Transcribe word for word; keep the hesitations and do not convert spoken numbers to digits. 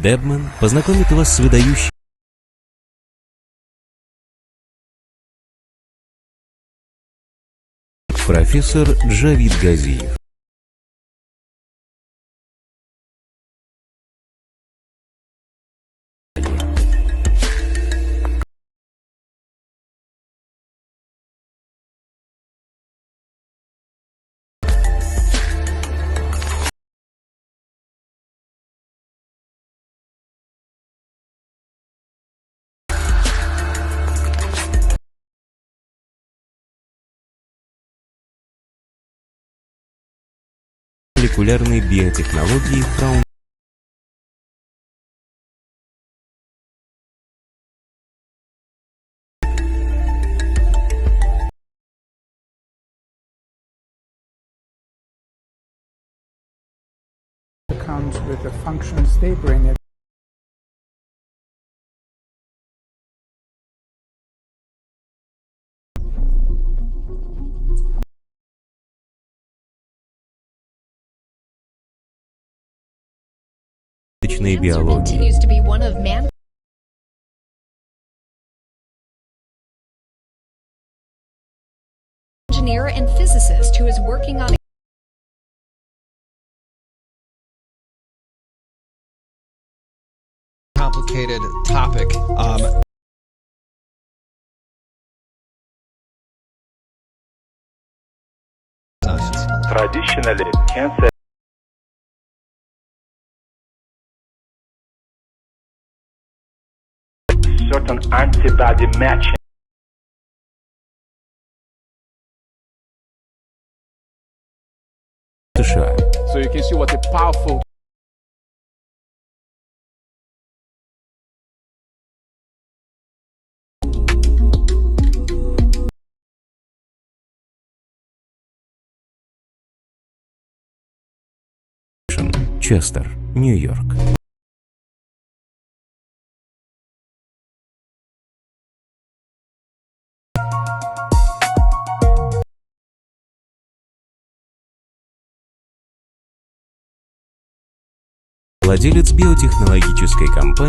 Эбман познакомит вас с выдающим Профессор Джавид Газиев. Молекулярные биотехнологии Фраун comes with the functions they bring it. Точной биологии. Continues to be one of man engineer and physicist who is working on complicated topic. Um, traditionally, cancer certain antibody matching. США. So you can see what a powerful Честер, Нью-Йорк. Владелец биотехнологической компании